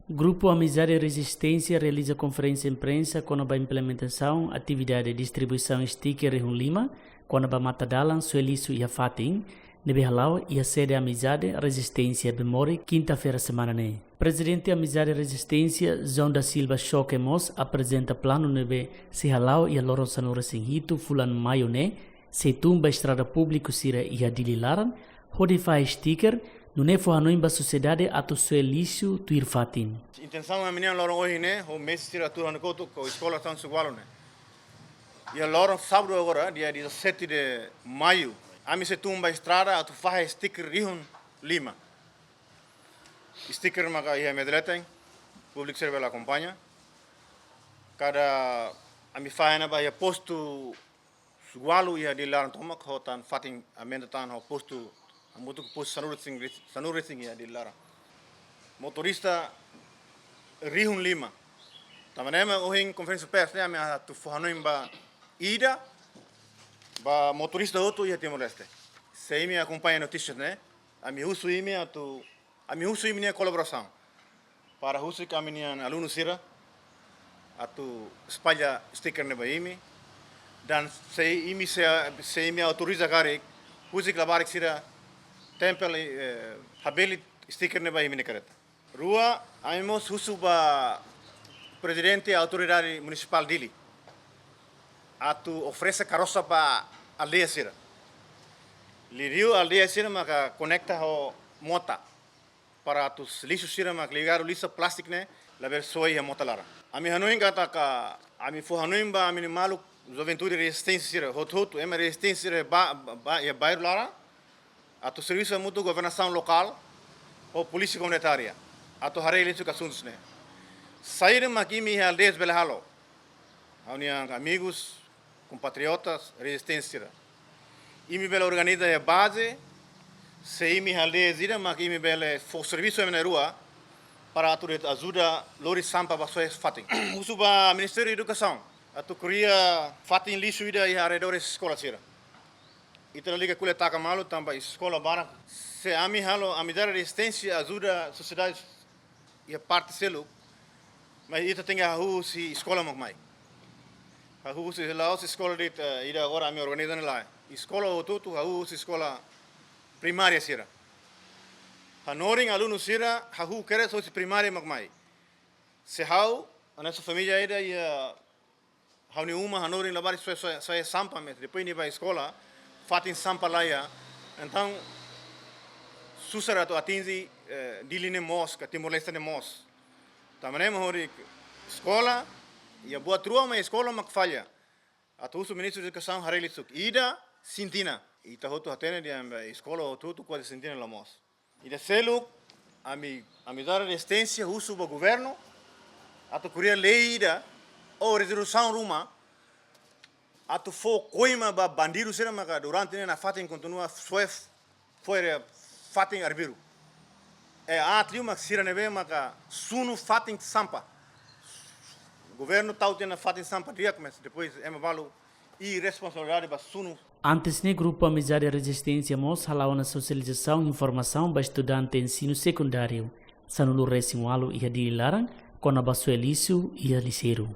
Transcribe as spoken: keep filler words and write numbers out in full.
Grupu Amizade Rezisténsia realiza konferénsia imprensa kona-ba implementasaun atividade distribuisaun sticker rihun lima kona-ba mata-dalan soe lixu iha fatin, ne'ebé hala'o iha sede Amizade Rezisténsia Bemori, kinta-feira semana ne'e. Prezidente Amizade Rezisténsia, João da Silva Xoke mós aprezenta planu ne'ebé sei hala'o iha loron sanulu-resin-hitu fulan Maiu ne'e, sei tun ba estrada públiku sira iha Dili laran, hodi fahe sticker, nune'e fó hanoin ba sosiedade atu soe lixu tuir fatin. Intensaun ami-nian loron ohin ne'e, ho mestre sira tuur hanesan kotuk ho eskola tan sugualu ne'e. Iha loron sábadu agora, dia dezassete de maio, ami sei tun ba estrada atu fahe sticker rihun lima. Sticker maka iha media leten, públiku sira bele akompaña. Kada ami fahe ne'e ba iha postu sugualu iha Dili laran tomak, ho tan fatin aumenta tan ho postu, hamutuk ho postu sanulu-resin, sanulu-resin iha Dili laran. Motorista rihun lima. Tanba ne'e mak ohin konferénsia pers ne'e ami atu fó hanoin ba ida, ba motorista hotu iha Timor-Leste. Se imi akompaña notísias ne'e, ami husu imi atu, ami husu imi-nia kolaborasaun para husik ami-nian alunu sira atu espalla sticker ne'e ba imi. Dan se imi, se, se imi autoriza karik, husik labarik sira tempel, eh, habelit sticker ne'e ba imi-nia kareta. Rua, ami mós husu ba Prezidente Autoridade Munisipál Dili atu oferese karosa ba aldeia sira. Liuliu aldeia sira maka konekta ho mota, para atu lixu sira mak ligadu lixa plástiku ne'e labele soe iha mota laran. Ami hanoin katak, ami fó hanoin ba ami-nia maluk juventude rezisténsia sira hotu-hotu, ema rezisténsia sira ba, ba, ba, iha bairru laran, atu servisu hamutuk governasaun lokál ho polísia komunitária atu haree lixu asuntus ne'e. Saida mak imi iha aldeias bele halo, ha'u-nia amigus, kompatriotas rezisténsia sira? Imi bele organiza iha baze, se imi iha aldeia sira mak imi bele fó servisu ema na'in-rua para atu de'it ajuda lori sampa ba soe fatin. Husu ba Ministériu Edukasaun atu kria fatin lixu ida iha arredores eskola sira. Ita lalika ko'alia taka malu tanba eskola barak. Se ami halo, Amizade Rezisténsia ajuda sosiedade iha parte seluk, mas ita tenke hahú husi eskola mak mai. Hahú husi, la'ós eskola de'it, eh, ida agora ami organiza ne'e lae. Eskola hotu-hotu hahú husi eskola primária sira. Hanorin alunu sira hahú kedas husi primária mak mai. Se ha'u, hanesan família ida iha ha'u-nia uma hanorin labarik soe, soe, soe sampa, mas depois nia bá eskola, fatin sampa laiha. Entaun susar atu atinje, eh, Dili ne'e mós, ka Timor-Leste ne'e mós. Tanba ne'e mak hodi eskola, iha buat rua mak eskola mak falla. Atu husu Ministru Edukasaun haree lixu. Ida, sintina. Ita hotu hatene dehan ba eskola hotu-hotu kuaze sintina la moos. Ida seluk, ami, Amizade Rezisténsia husu ba governu atu kria lei ida ou rezolusaun ruma atu fó koima ba bandidu sira maka durante ne'e nafatin kontinua soe, fo'er fatin arbiru. I aat liu mak sira ne'ebé maka sunu fatin sampa. Governu tau tiha ona fatin sampa di'ak, mas depois ema balu iha responsabilidade ba sunu. Antes ne'e, Grupu Amizade Rezisténsia mós hala'o ona sosializasaun informasaun ba estudante ensinu sekundáriu sanulu-resin-ualu iha Dili laran, kona-ba soe lixu iha lixeiru.